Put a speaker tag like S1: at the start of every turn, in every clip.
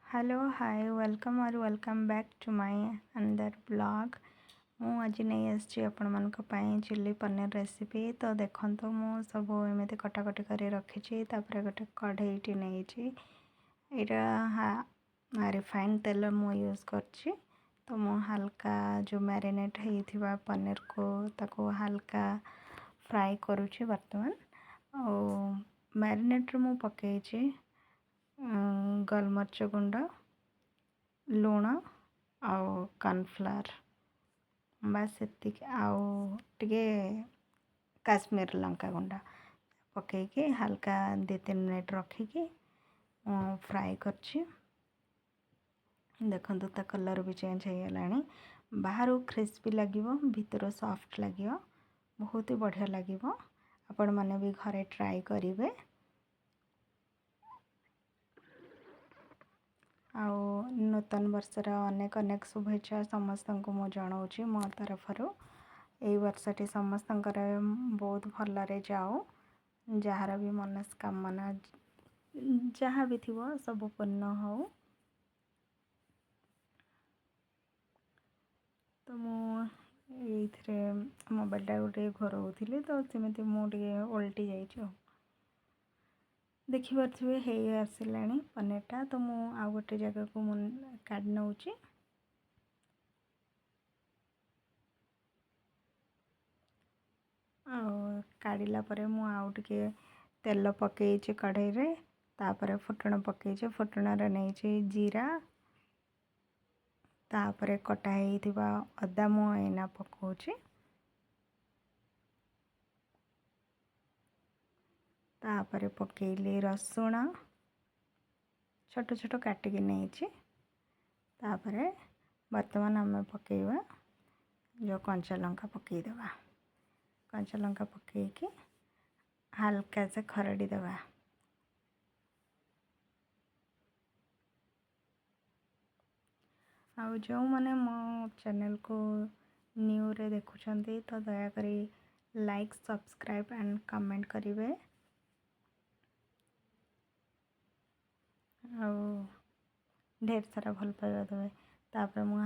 S1: Hello, hi, welcome or welcome back to my another vlog. ମୁଁ ଆଜି ନେଇ ଆସିଛି ଆପଣମାନଙ୍କ ପାଇଁ ଚିଲି ପନିର ରେସିପି। ତ ଦେଖନ୍ତୁ, ମୁଁ ସବୁ ଏମିତି କଟାକଟି କରି ରଖିଛି। ତାପରେ ଗୋଟେ କଢ଼େଇଟି ନେଇଛି। ଏଇଟା ରିଫାଇଣ୍ଡ ତେଲ ମୁଁ ୟୁଜ୍ କରିଛି। ତ ମୁଁ ହାଲକା ଯେଉଁ ମ୍ୟାରିନେଟ୍ ହେଇଥିବା ପନିରକୁ ତାକୁ ହାଲକା ଫ୍ରାଏ କରୁଛି ବର୍ତ୍ତମାନ। ଆଉ ମ୍ୟାରିନେଟ୍ରେ ମୁଁ ପକାଇଛି ଗୋଲମରିଚ ଗୁଣ୍ଡ, ଲୁଣ ଆଉ କର୍ଣ୍ଣଫ୍ଲାୱାର, ବାସ୍ ସେତିକି। ଆଉ ଟିକେ କାଶ୍ମୀର ଲଙ୍କା ଗୁଣ୍ଡ ପକାଇକି ହାଲକା 2-3 ମିନିଟ୍ ରଖିକି ମୁଁ ଫ୍ରାଏ କରିଛି। ଦେଖନ୍ତୁ, ତା କଲର୍ ବି ଚେଞ୍ଜ ହେଇଗଲାଣି। ବାହାରୁ କ୍ରିସ୍ପି ଲାଗିବ, ଭିତରୁ ସଫ୍ଟ ଲାଗିବ, ବହୁତ ହି ବଢ଼ିଆ ଲାଗିବ। ଆପଣମାନେ ବି ଘରେ ଟ୍ରାଏ କରିବେ। ଆଉ ନୂତନ ବର୍ଷର ଅନେକ ଅନେକ ଶୁଭେଚ୍ଛା ସମସ୍ତଙ୍କୁ ମୁଁ ଜଣାଉଛି ମୋ ତରଫରୁ। ଏଇ ବର୍ଷଟି ସମସ୍ତଙ୍କର ବହୁତ ଭଲରେ ଯାଉ। ଯାହାର ବି ମନସ୍କାମନା ଯାହା ବି ଥିବ, ସବୁ ପୂର୍ଣ୍ଣ ହଉ। ତ ମୁଁ ଏଇଥିରେ ମୋବାଇଲଟାକୁ ଟିକେ ଘୋରଉଥିଲି, ତ ସେମିତି ମୁଁ ଟିକେ ଓଲଟି ଯାଇଛି। ଆଉ ଦେଖିପାରୁଥିବେ, ହେଇ ଆସିଲାଣି ପନିରଟା। ତ ମୁଁ ଆଉ ଗୋଟେ ଜାଗାକୁ ମୁଁ କାଢ଼ି ନେଉଛି। ଆଉ କାଢ଼ିଲା ପରେ ମୁଁ ଆଉ ଟିକେ ତେଲ ପକାଇଛି କଢ଼େଇରେ। ତାପରେ ଫୁଟଣ ପକାଇଛି। ଫୁଟଣରେ ନେଇଛି ଜିରା। ତାପରେ କଟା ହେଇଥିବା ଅଦା ମୁଁ ଏଇନା ପକାଉଛି। ତାପରେ ପକାଇଲି ରସୁଣ, ଛୋଟ ଛୋଟ କାଟିକି ନେଇଛି। ତାପରେ ବର୍ତ୍ତମାନ ଆମେ ପକାଇବା ଯେଉଁ କଞ୍ଚା ଲଙ୍କା ପକାଇଦେବା। କଞ୍ଚା ଲଙ୍କା ପକାଇକି ହାଲକା ସେ ଖରଡ଼ି ଦେବା। ଆଉ ଯେଉଁମାନେ ମୋ ଚ୍ୟାନେଲକୁ ନ୍ୟୁରେ ଦେଖୁଛନ୍ତି, ତ ଦୟାକରି ଲାଇକ୍, ସବସ୍କ୍ରାଇବ୍ ଆଣ୍ଡ କମେଣ୍ଟ କରିବେ ଆଉ ଢେର ସାରା ଭଲ ପାଇବା ଦେବେ। ତାପରେ ମୁଁ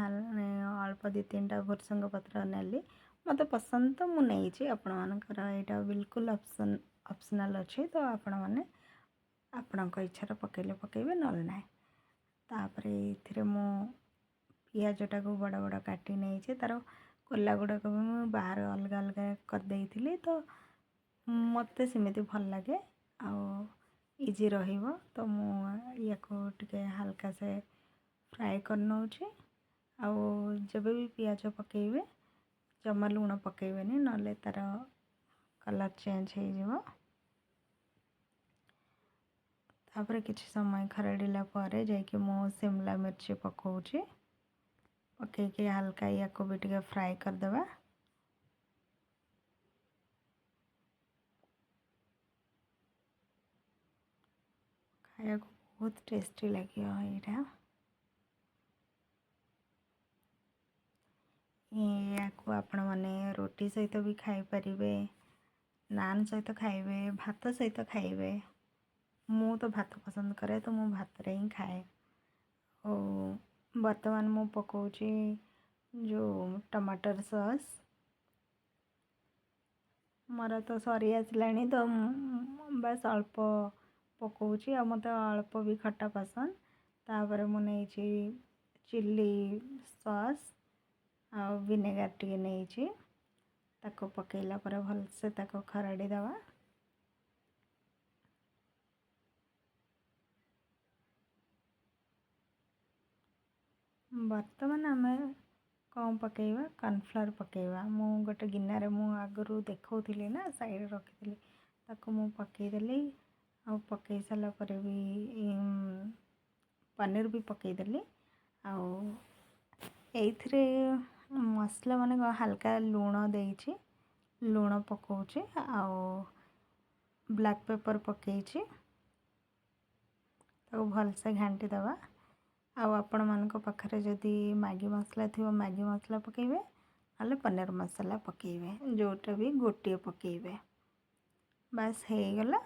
S1: ଅଳ୍ପ 2-3ଟା ଭୃସଙ୍ଗ ପତ୍ର ନେଲି। ମୋତେ ପସନ୍ଦ ତ ମୁଁ ନେଇଛି। ଆପଣମାନଙ୍କର ଏଇଟା ବିଲକୁଲ ଅପସନାଲ୍ ଅଛି। ତ ଆପଣମାନେ ଆପଣଙ୍କ ଇଚ୍ଛାରେ ପକାଇଲେ ପକାଇବେ, ନହେଲେ ନାହିଁ। ତାପରେ ଏଇଥିରେ ମୁଁ ପିଆଜଟାକୁ ବଡ଼ ବଡ଼ କାଟି ନେଇଛି। ତା'ର କୋଲା ଗୁଡ଼ାକ ବି ମୁଁ ବାହାର ଅଲଗା ଅଲଗା କରିଦେଇଥିଲି। ତ ମୋତେ ସେମିତି ଭଲ ଲାଗେ ଆଉ ଇଜି ରହିବ। ତ ମୁଁ ୟାକୁ ଟିକେ ହାଲକା ସେ ଫ୍ରାଏ କରିନେଉଛି। ଆଉ ଯେବେ ବି ପିଆଜ ପକାଇବେ, ଜମା ଲୁଣ ପକାଇବେନି, ନହେଲେ ତା'ର କଲର୍ ଚେଞ୍ଜ ହେଇଯିବ। ତାପରେ କିଛି ସମୟ ଖରଡ଼ିଲା ପରେ ଯାଇକି ମୁଁ ସିମଲା ମିର୍ଚି ପକାଉଛି। ପକାଇକି ହାଲକା ୟାକୁ ବି ଟିକେ ଫ୍ରାଏ କରିଦେବା। ଖାଇବାକୁ ବହୁତ ଟେଷ୍ଟି ଲାଗିବ ଏଇଟା। ୟାକୁ ଆପଣମାନେ ରୁଟି ସହିତ ବି ଖାଇପାରିବେ, ନାନ୍ ସହିତ ଖାଇବେ, ଭାତ ସହିତ ଖାଇବେ। ମୁଁ ତ ଭାତ ପସନ୍ଦ କରେ, ତ ମୁଁ ଭାତରେ ହିଁ ଖାଏ। ଆଉ ବର୍ତ୍ତମାନ ମୁଁ ପକାଉଛି ଯେଉଁ ଟମାଟର ସସ୍। ମୋର ତ ସରି ଆସିଲାଣି, ତ ବାସ୍ ଅଳ୍ପ ପକାଉଛି। ଆଉ ମୋତେ ଅଳ୍ପ ବି ଖଟା ପସନ୍ଦ। ତାପରେ ମୁଁ ନେଇଛି ଚିଲି ସସ୍ ଆଉ ଭିନେଗାର ଟିକେ ନେଇଛି। ତାକୁ ପକାଇଲା ପରେ ଭଲସେ ତାକୁ ଖରଡ଼ି ଦେବା। ବର୍ତ୍ତମାନ ଆମେ କ'ଣ ପକାଇବା? କର୍ଣ୍ଣଫ୍ଲାୱାର ପକାଇବା। ମୁଁ ଗୋଟେ ଗିନାରେ, ମୁଁ ଆଗରୁ ଦେଖାଉଥିଲି ନା, ସାଇଡ଼ରେ ରଖିଥିଲି, ତାକୁ ମୁଁ ପକାଇଦେଲି। ଆଉ ପକାଇ ସାରିଲା ପରେ ବି ପନିର ବି ପକାଇଦେଲି। ଆଉ ଏଇଥିରେ ମସଲା ମାନେ କ'ଣ, ହାଲକା ଲୁଣ ଦେଇଛି, ଲୁଣ ପକାଉଛି ଆଉ ବ୍ଲାକ୍ ପେପର୍ ପକାଇଛି। ତାକୁ ଭଲସେ ଘାଣ୍ଟି ଦେବା। ଆଉ ଆପଣମାନଙ୍କ ପାଖରେ ଯଦି ମ୍ୟାଗି ମସଲା ଥିବ, ମ୍ୟାଗି ମସଲା ପକାଇବେ, ନହେଲେ ପନିର ମସଲା ପକାଇବେ, ଯେଉଁଟା ବି ଗୋଟିଏ ପକାଇବେ। ବାସ୍, ହେଇଗଲା।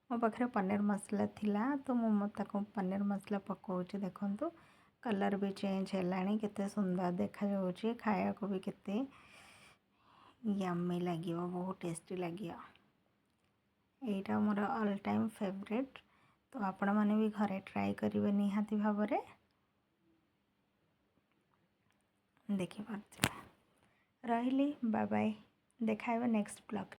S1: ମୋ ପାଖରେ ପନିର ମସଲା ଥିଲା ତ ମୁଁ ତାକୁ ପନିର ମସଲା ପକାଉଛି। ଦେଖନ୍ତୁ, କଲର୍ ବି ଚେଞ୍ଜ ହେଲାଣି, କେତେ ସୁନ୍ଦର ଦେଖାଯାଉଛି। ଖାଇବାକୁ ବି କେତେ ୟମି ଲାଗିବ, ବହୁତ ଟେଷ୍ଟି ଲାଗିବ। ଏଇଟା ମୋର ଅଲ୍ ଟାଇମ୍ ଫେଭରେଟ୍। ତ ଆପଣମାନେ ବି ଘରେ ଟ୍ରାଏ କରିବେ ନିହାତି ଭାବରେ। ଦେଖିପାରୁଥିବେ। ରହିଲି, ବାଏ ବାଏ, ଦେଖା ହେବ ନେକ୍ସଟ ବ୍ଲଗ୍ରେ।